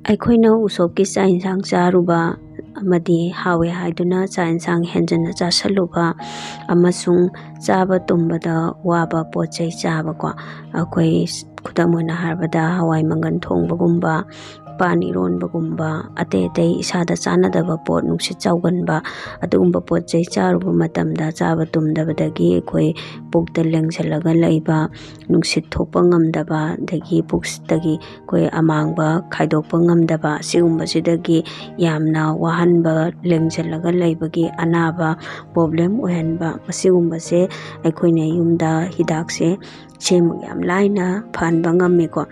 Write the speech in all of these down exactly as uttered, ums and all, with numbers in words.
ꯑꯩꯈꯣꯏꯅ ꯎꯁꯣꯞꯀꯤ ꯆꯥꯛ ꯌꯦꯟꯁꯥꯡ ꯆꯥꯔꯨꯕ ꯑꯃꯗꯤ ꯍꯥꯎꯋꯦ ꯍꯥꯏꯗꯨꯅ ꯆꯥꯛ ꯌꯦꯟꯁꯥꯡ ꯍꯦꯟꯖꯟꯅ ꯆꯥꯁꯜꯂꯨꯕ ꯑꯃꯁꯨꯡ ꯆꯥꯕ ꯇꯨꯝꯕꯗ ꯋꯥꯕ ꯄꯣꯠ ꯆꯩ ꯆꯥꯕꯀꯣ꯫ ꯑꯩꯈꯣꯏ ꯈꯨꯗꯝ ꯑꯣꯏꯅ ꯍꯥꯏꯔꯕꯗ ꯍꯋꯥꯏ ꯃꯪꯒꯟ ꯊꯣꯡꯕꯒꯨꯝꯕ, ꯄꯥꯟ ꯏꯔꯣꯟꯕꯒꯨꯝꯕ, ꯑꯇꯩ ꯑꯇꯩ ꯏꯁꯥꯗ ꯆꯥꯟꯅꯗꯕ ꯄꯣꯠ, ꯅꯨꯡꯁꯤꯠ ꯆꯥꯎꯒꯟꯕ, ꯑꯗꯨꯒꯨꯝꯕ ꯄꯣꯠ ꯆꯩ ꯆꯥꯔꯨꯕ ꯃꯇꯝꯗ ꯆꯥꯕ ꯇꯨꯝꯗꯕꯗꯒꯤ ꯑꯩꯈꯣꯏ ꯄꯨꯛꯇ ꯂꯦꯡꯁꯤꯜꯂꯒ ꯂꯩꯕ, ꯅꯨꯡꯁꯤꯠ ꯊꯣꯛꯄ ꯉꯝꯗꯕ, ꯑꯗꯒꯤ ꯄꯨꯛꯇꯒꯤ ꯑꯩꯈꯣꯏ ꯑꯃꯥꯡꯕ ꯈꯥꯏꯗꯣꯛꯄ ꯉꯝꯗꯕ, ꯑꯁꯤꯒꯨꯝꯕꯁꯤꯗꯒꯤ ꯌꯥꯝꯅ ꯋꯥꯍꯟꯕ, ꯂꯦꯡꯁꯤꯜꯂꯒ ꯂꯩꯕꯒꯤ ꯑꯅꯥꯕ, ꯄ꯭ꯔꯣꯕ꯭ꯂꯦꯝ ꯑꯣꯏꯍꯟꯕ, ꯑꯁꯤꯒꯨꯝꯕꯁꯦ ꯑꯩꯈꯣꯏꯅ ꯌꯨꯝꯗ ꯍꯤꯗꯥꯛꯁꯦ ꯁꯦꯝꯃꯒ ꯌꯥꯝ ꯂꯥꯏꯅ ꯐꯍꯟꯕ ꯉꯝꯃꯤꯀꯣ꯫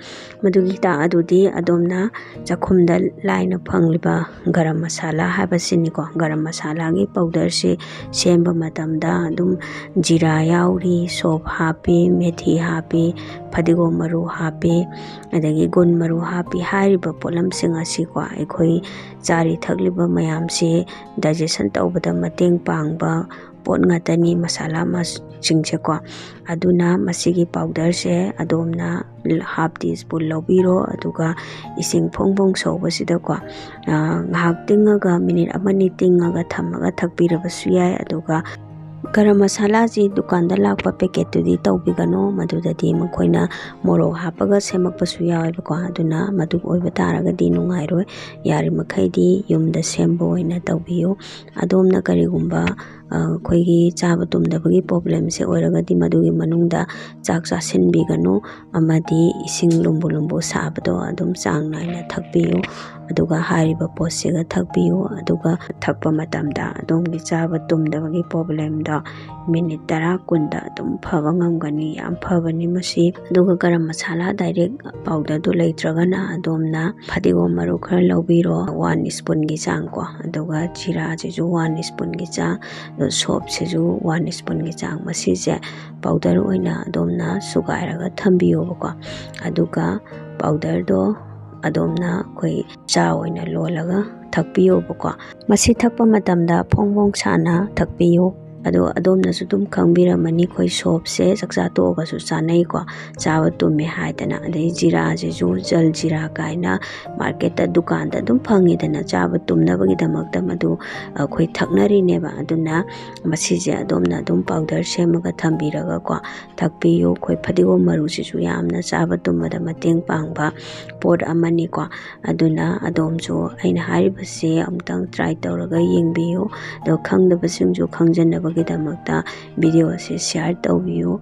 ꯃꯗꯨꯒꯤ ꯍꯤꯗꯥꯛ ꯑꯗꯨꯗꯤ ꯑꯗꯣꯝꯅ ꯆꯥꯛꯈꯨꯝꯗ ꯂꯥꯏꯅ ꯐꯪꯂꯤꯕ ꯒꯔꯝ ꯃꯁꯥꯂꯥ ꯍꯥꯏꯕꯁꯤꯅꯤꯀꯣ꯫ ꯒꯔꯝ ꯃꯁꯥꯂꯥꯒꯤ ꯄꯥꯎꯗꯔꯁꯤ ꯁꯦꯝꯕ ꯃꯇꯝꯗ ꯑꯗꯨꯝ ꯖꯤꯔꯥ ꯌꯥꯎꯔꯤ, ꯁꯣꯞ ꯍꯥꯞꯄꯤ, ꯃꯦꯊꯤ ꯍꯥꯞꯄꯤ, ꯐꯗꯤꯒꯣꯝ ꯃꯔꯨ ꯍꯥꯞꯄꯤ, ꯑꯗꯒꯤ ꯒꯨꯟ ꯃꯔꯨ ꯍꯥꯞꯄꯤ꯫ ꯍꯥꯏꯔꯤꯕ ꯄꯣꯠꯂꯝꯁꯤꯡ ꯑꯁꯤꯀꯣ, ꯑꯩꯈꯣꯏ ꯆꯥꯔꯤ ꯊꯛꯂꯤꯕ ꯃꯌꯥꯝꯁꯤ ꯗꯥꯏꯖꯦꯁꯟ ꯇꯧꯕꯗ ꯃꯇꯦꯡ ꯄꯥꯡꯕ ꯄꯣꯠ ꯉꯥꯛꯇꯅꯤ, ꯃꯁꯥꯂꯥ ꯃꯁꯤꯡꯁꯦꯀꯣ꯫ ꯑꯗꯨꯅ ꯃꯁꯤꯒꯤ ꯄꯥꯎꯗꯔꯁꯦ ꯑꯗꯣꯝꯅ ꯍꯥꯐ ꯇꯤ ꯁ꯭ꯄꯨꯟ ꯂꯧꯕꯤꯔꯣ, ꯑꯗꯨꯒ ꯏꯁꯤꯡ ꯐꯣꯡ ꯐꯣꯡ ꯁꯧꯕꯁꯤꯗꯀꯣ, ꯑ, ꯉꯥꯏꯍꯥꯛ ꯇꯤꯡꯉꯒ, ꯃꯤꯅꯤꯠ ꯑꯃꯅꯤ ꯇꯤꯡꯉꯒ ꯊꯝꯃꯒ ꯊꯛꯄꯤꯔꯕꯁꯨ ꯌꯥꯏ꯫ ꯑꯗꯨꯒ ꯒꯔꯝ ꯃꯁꯥꯂꯥꯁꯤ ꯗꯨꯀꯥꯟꯗ ꯂꯥꯛꯄ ꯄꯦꯀꯦꯠꯇꯨꯗꯤ ꯇꯧꯕꯤꯒꯅꯨ, ꯃꯗꯨꯗꯗꯤ ꯃꯈꯣꯏꯅ ꯃꯣꯔꯣꯛ ꯍꯥꯞꯄꯒ ꯁꯦꯝꯃꯛꯄꯁꯨ ꯌꯥꯎꯋꯦꯕꯀꯣ꯫ ꯑꯗꯨꯅ ꯃꯗꯨ ꯑꯣꯏꯕ ꯇꯥꯔꯒꯗꯤ ꯅꯨꯡꯉꯥꯏꯔꯣꯏ꯫ ꯌꯥꯔꯤꯃꯈꯩꯗꯤ ꯌꯨꯝꯗ ꯁꯦꯝꯕ ꯑꯣꯏꯅ ꯇꯧꯕꯤꯌꯨ꯫ ꯑꯗꯣꯝꯅ ꯀꯔꯤꯒꯨꯝꯕ, ꯑ, ꯑꯩꯈꯣꯏꯒꯤ ꯆꯥꯕ ꯇꯨꯝꯗꯕꯒꯤ ꯄ꯭ꯔꯣꯕ꯭ꯂꯦꯝꯁꯦ ꯑꯣꯏꯔꯒꯗꯤ, ꯃꯗꯨꯒꯤ ꯃꯅꯨꯡꯗ ꯆꯥꯛ ꯆꯥꯁꯤꯟꯕꯤꯒꯅꯨ, ꯑꯃꯗꯤ ꯏꯁꯤꯡ ꯂꯨꯝꯕꯨ ꯂꯨꯝꯕꯨ ꯁꯥꯕꯗꯣ ꯑꯗꯨꯝ ꯆꯥꯡ ꯅꯥꯏꯅ ꯊꯛꯄꯤꯌꯨ꯫ ꯑꯗꯨꯒ ꯍꯥꯏꯔꯤꯕ ꯄꯣꯠꯁꯤꯒ ꯊꯛꯄꯤꯌꯨ꯫ ꯑꯗꯨꯒ ꯊꯛꯄ ꯃꯇꯝꯗ ꯑꯗꯣꯝꯒꯤ ꯆꯥꯕ ꯇꯨꯝꯗꯕꯒꯤ ꯄ꯭ꯔꯣꯕ꯭ꯂꯦꯝꯗꯣ ꯃꯤꯅꯤꯠ ꯇꯔꯥ ꯀꯨꯟꯗ ꯑꯗꯨꯝ ꯐꯕ ꯉꯝꯒꯅꯤ꯫ ꯌꯥꯝ ꯐꯕꯅꯤ ꯃꯁꯤ꯫ ꯑꯗꯨꯒ ꯒꯔꯝ ꯃꯁꯥꯂꯥ ꯗꯥꯏꯔꯦꯛ ꯄꯥꯎꯗꯔꯗꯨ ꯂꯩꯇ꯭ꯔꯒꯅ ꯑꯗꯣꯝꯅ ꯐꯗꯤꯒꯣꯝ ꯃꯔꯨ ꯈꯔ ꯂꯧꯕꯤꯔꯣ, ꯋꯥꯟ ꯁ꯭ꯄꯨꯟꯒꯤ ꯆꯥꯡꯀꯣ, ꯑꯗꯨꯒ ꯖꯤꯔꯥꯁꯤꯁꯨ ꯋꯥꯟ ꯁ꯭ꯄꯨꯟꯒꯤ ꯆꯥꯡ, ꯑꯗꯣ ꯁꯣꯞꯁꯤꯁꯨ ꯋꯥꯟ ꯁ꯭ꯄꯨꯟꯒꯤ ꯆꯥꯡ꯫ ꯃꯁꯤꯁꯦ ꯄꯥꯎꯗꯔ ꯑꯣꯏꯅ ꯑꯗꯣꯝꯅ ꯁꯨꯒꯥꯏꯔꯒ ꯊꯝꯕꯤꯌꯣꯕꯀꯣ꯫ ꯑꯗꯨꯒ ꯄꯥꯎꯗꯔꯗꯣ ꯑꯗꯣꯝꯅ ꯑꯩꯈꯣꯏ ꯆꯥ ꯑꯣꯏꯅ ꯂꯣꯜꯂꯒ ꯊꯛꯄꯤꯌꯣꯕꯀꯣ꯫ ꯃꯁꯤ ꯊꯛꯄ ꯃꯇꯝꯗ ꯐꯣꯡ ꯐꯣꯡ ꯁꯥꯅ ꯊꯛꯄꯤꯌꯨ꯫ ꯑꯗꯣ ꯑꯗꯣꯝꯅꯁꯨ ꯑꯗꯨꯝ ꯈꯪꯕꯤꯔꯝꯃꯅꯤ, ꯑꯩꯈꯣꯏ ꯁꯣꯞꯁꯦ ꯆꯥꯛꯆꯥ ꯇꯣꯛꯑꯒꯁꯨ ꯆꯥꯅꯩꯀꯣ, ꯆꯥꯕ ꯇꯨꯝꯃꯦ ꯍꯥꯏꯗꯅ꯫ ꯑꯗꯩ ꯖꯤꯔꯥꯁꯤꯁꯨ ꯖꯜ ꯖꯤꯔꯥ ꯀꯥꯏꯅ ꯃꯥꯔꯀꯦꯠꯇ, ꯗꯨꯀꯥꯟꯗ ꯑꯗꯨꯝ ꯐꯪꯉꯦꯗꯅ, ꯆꯥꯕ ꯇꯨꯝꯅꯕꯒꯤꯗꯃꯛꯇ ꯃꯗꯨ ꯑꯩꯈꯣꯏ ꯊꯛꯅꯔꯤꯅꯦꯕ꯫ ꯑꯗꯨꯅ ꯃꯁꯤꯁꯦ ꯑꯗꯣꯝꯅ ꯑꯗꯨꯝ ꯄꯥꯎꯗꯔ ꯁꯦꯝꯃꯒ ꯊꯝꯕꯤꯔꯒꯀꯣ ꯊꯛꯄꯤꯌꯨ꯫ ꯑꯩꯈꯣꯏ ꯐꯗꯤꯒꯣꯝ ꯃꯔꯨꯁꯤꯁꯨ ꯌꯥꯝꯅ ꯆꯥꯕ ꯇꯨꯝꯕꯗ ꯃꯇꯦꯡ ꯄꯥꯡꯕ ꯄꯣꯠ ꯑꯃꯅꯤꯀꯣ꯫ ꯑꯗꯨꯅ ꯑꯗꯣꯝꯁꯨ ꯑꯩꯅ ꯍꯥꯏꯔꯤꯕꯁꯦ ꯑꯃꯨꯛꯇꯪ ꯇ꯭ꯔꯥꯏ ꯇꯧꯔꯒ ꯌꯦꯡꯕꯤꯌꯨ꯫ ꯑꯗꯣ ꯈꯪꯗꯕꯁꯤꯡꯁꯨ ꯈꯪꯖꯅꯕꯒꯤꯗꯃꯛꯇ ꯚꯤꯗꯤꯑꯣ ꯑꯁꯤ ꯁꯤꯌꯥꯔ ꯇꯧꯕꯤꯌꯨ꯫